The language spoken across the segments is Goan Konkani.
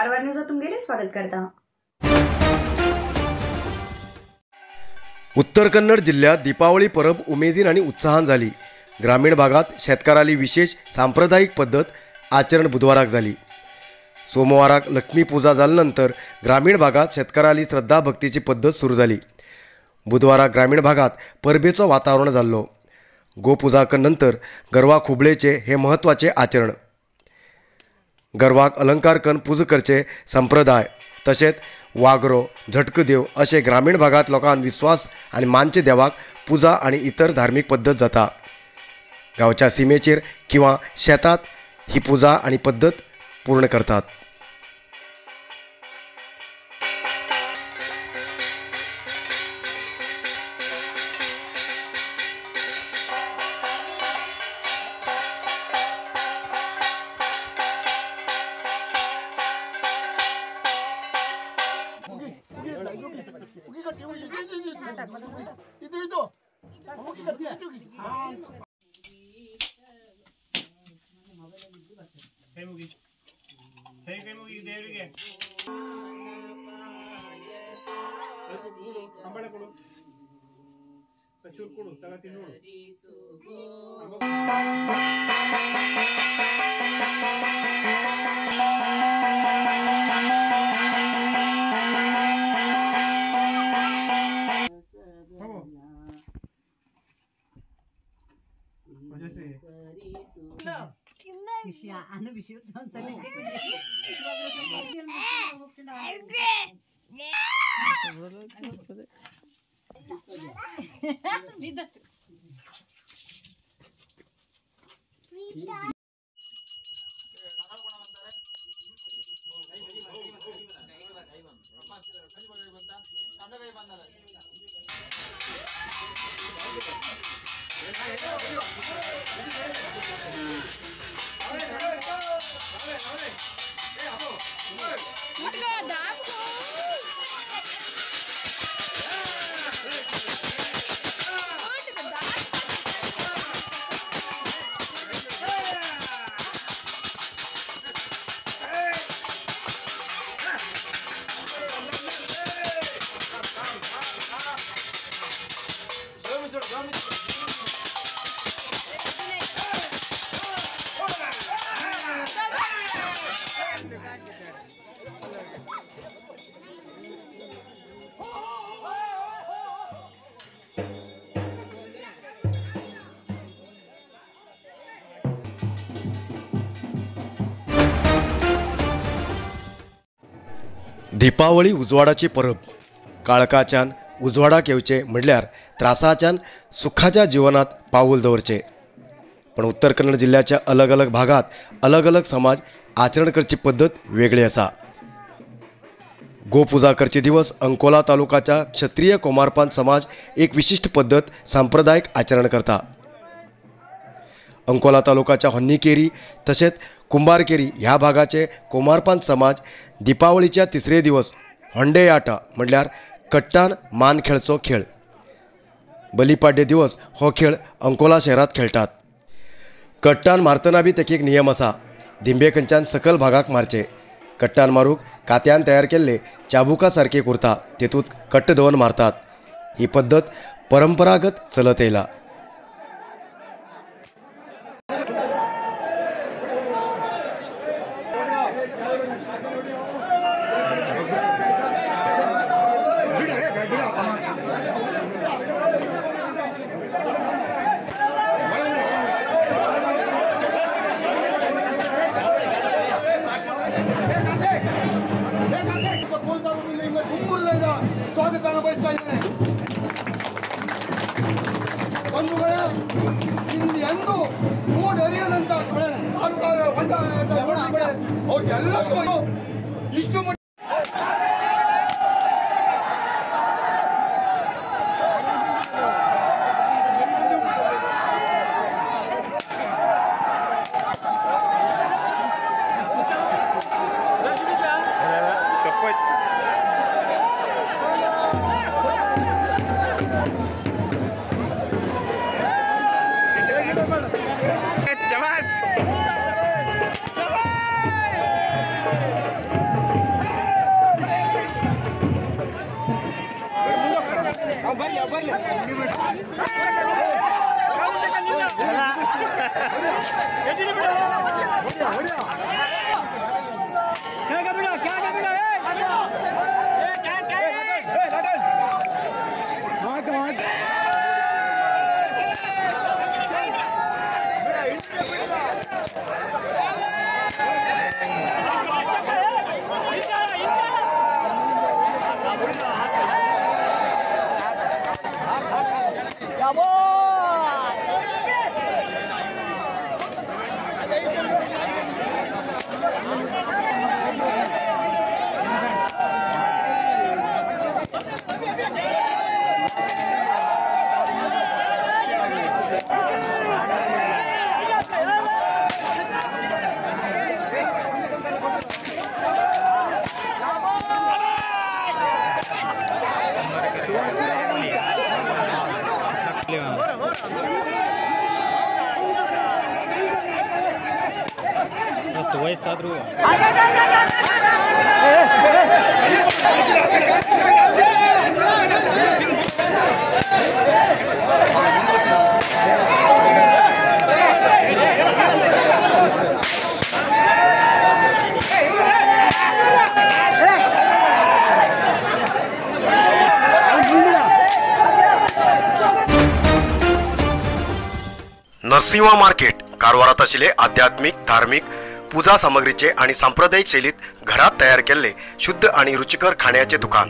कारवार न्यूजात तुमगेले स्वागत करता। उत्तर कन्नड जिल्ह्यात दीपावली परब उमेदीन आणि उत्साहान झाली। ग्रामीण भागात शेतकऱ्याली विशेष सांप्रदायिक पद्धत आचरण बुधवाराक झाली। सोमवाराक लक्ष्मी पूजा झाल्यानंतर ग्रामीण भागात शेतकऱ्याली श्रद्धा भक्तीची पद्धत सुरू झाली। बुधवारा ग्रामीण भागात परबेचो वातावरण झालो। गोपूजा नंतर गरवा खुबळेचे हे महत्त्वाचे आचरण। गरवाक अलंकार कन पूजा करचे संप्रदाय तसेच वागरो झटकदेव असे ग्रामीण भागात लोकांक विश्वास आणि मानचे देवाक पूजा आणि इतर धार्मिक पद्धत जाता। गावच्या सीमेचेर किंवा शेतात ही पूजा आणि पद्धत पूर्ण करतात। दीपावली उजवाडाची परब। काळखाच्यान उजवाडाक येवचे म्हणल्यार त्रासाच्यान सुखाच्या जीवनात पाऊल दवरचे। पण उत्तर कन्नड जिल्ह्याच्या अलग अलग भागात अलग अलग समाज आचरण करची पद्धत वेगळी आसा। गोपूजा करचे दिवस अंकोला तालुकाच्या क्षत्रिय कोमारपान समाज एक विशिष्ट पद्धत सांप्रदायिक आचरण करता। अंकोला तालुकाच्या होन्नीकेरी तसेच कुंभारकेरी ह्या भागाचे कोमारपान समाज दीपावलीच्या तिसरे दिवस होंडे आटा म्हणल्यार कट्टान मान खेळचो खेळ। बलिपाड्य दिवस हो खेळ अंकोला शहरात खेळतात। कट्टान मारतना बी तेक एक नियम आसा। दिंबे खंयच्यान सकल भागाक मारचे। कट्टान मारूक कात्यान तयार केल्ले चाबुका सारखे कुर्ता तेतूत कट्ट दवन मारतात। ही पद्धत परंपरागत चलत येयला। Jamás. नरसिंहा मार्केट कारवारात आशिल्ले आध्यात्मिक धार्मिक पूजा सामग्रीचे आणि सांप्रदायिक शैलीत घरात तयार केल्ले शुद्ध आणि रुचिकर खाण्याचे दुकान।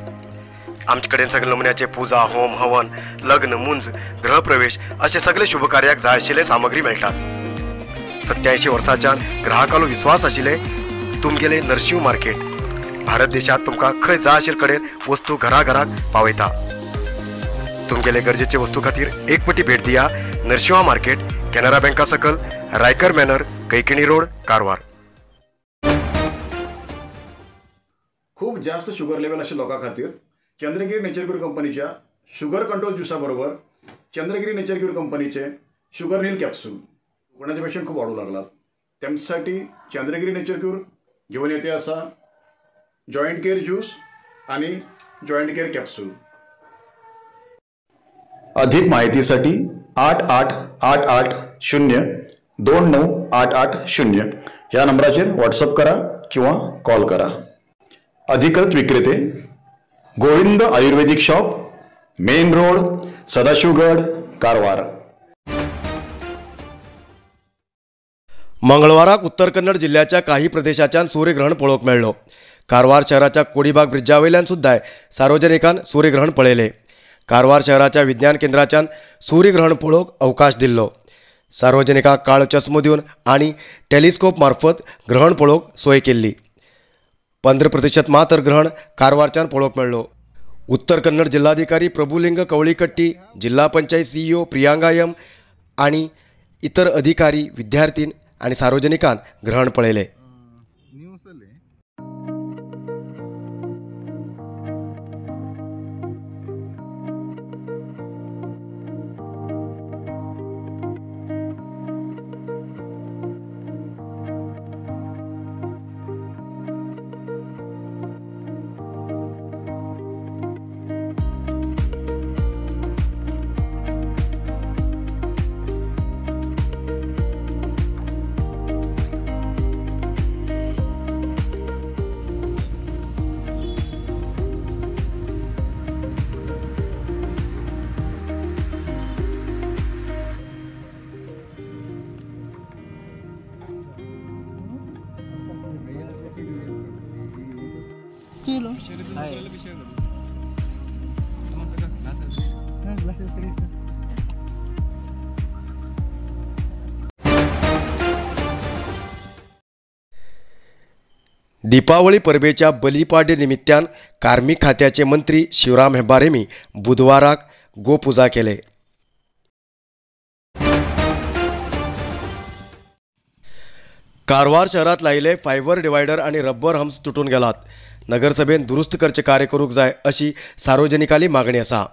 आमचे कडेन सगळे नमुन्याचे पूजा, होम, हवन, लग्न, मुंज, गृहप्रवेश असे सगळे शुभकार्याक जाय आशिल्ले सामग्री मेळटात। 87 वर्सांच्यान ग्राहकालो विश्वास आशिल्ले तुमगेले नरसिंह मार्केट भारत देशात तुमकां खंय जाय आशिल्ले कडेन वस्तू घराघराक पावयता। तुमगेले गरजेचे वस्तू खातीर एक पटी भेट दिया नरसिंहा मार्केट, केनरा बँका सकल, रायकर मॅनर, कैकिणी रोड, कारवार। खूप जास्त शुगर लेवल अशा लोकां खातीर चंद्रगिरी नेचर क्यूर कंपनीच्या शुगर कंट्रोल ज्युसा बरोबर चंद्रगिरी नेचर क्यूर कंपनीचे शुगर नील कॅप्सूल कोणाचे पेशंट खूप वाढू लागलात त्यांच्यासाठी चंद्रगिरी नेचर क्यूर घेऊन येते असा जॉईंट केअर ज्यूस आणि जॉईंट केअर कॅप्सूल। अधिक माहितीसाठी 888 8 0 2 9 8 8 0 या नंबराचेर व्हॉट्सअप करा किंवा कॉल करा। अधिकृत विक्रेते Govind Ayurvedic shop, main road, Sadashivgad, Karwar. मंगळवाराक उत्तर कन्नड जिल्ह्याच्या काही प्रदेशाच्यान सूर्यग्रहण पळोवंक मेळ्ळो। कारवार शहराच्या कोडीबाग ब्रिजा वयल्यान सुद्दां सार्वजनिकान सूर्यग्रहण पळयलें। कारवार शहराच्या विज्ञान केंद्राच्यान सूर्यग्रहण पळोवंक अवकाश दिल्लो। सार्वजनिकांक काळो चश्मो दिवन आनी टेलिस्कोप मार्फत ग्रहण पळोवंक सोय केल्ली। 15% मात्र ग्रहण कारवारच्यान पळोवंक मेळ्ळो। उत्तर कन्नड जिल्हाधिकारी प्रभुलिंग कवळीकट्टी, जिल्हा पंचायत सीईओ प्रियांगा यम आनी इतर अधिकारी, विद्यार्थी आनी सार्वजनिकान ग्रहण पळयलें। दीपावली परबेच्या बलिपाड्य निमित्तान कार्मिक खात्याचे मंत्री शिवराम हेब्बार हेमी बुधवाराक गोपुजा केले। कारवार शहरात लायिल्ले फायबर डिवायडर आणि रबर हम्स तुटून गेलात। नगरसभेन दुरुस्त करचे कार्य करूंक जाय अशी सार्वजनिकाली मागणी आसा।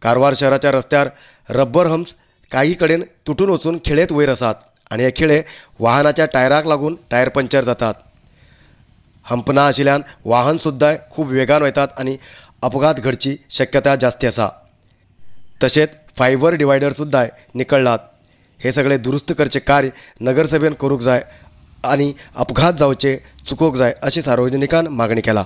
कारवार शहराच्या रस्त्यार रबर हम्स काही कडेन तुटून वचून खिळेत वयर आसात आनी हे खिळे वाहनाच्या टायराक लागून टायर पंक्चर जातात। हंप ना आशिल्ल्यान वाहन सुद्दां खूब वेगान वयतात आनी अपघात घडची शक्यता जास्ती आसा। तशेंच फायबर डिवायडर सुद्दां निकळ्ळात. हे सगळे दुरुस्त करचे कार्य नगरसभेन करूंक जाय आनी अपघात जावचे चुकोवंक जाय अशी सार्वजनिकान मागणी केला.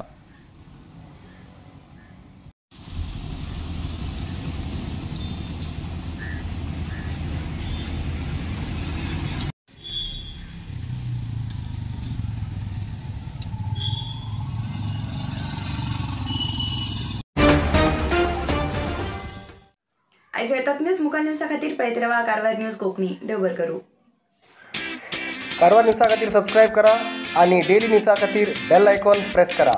आयज येतात न्यूज मुखाल न्यूजा खातीर पळयत रावा कारवार न्यूज कोंकणी. देव बरें करूं. कारवार न्यूजा खातीर सबस्क्रायब करा आणि डेली न्यूजा खातीर बेल आयकॉन प्रेस करा.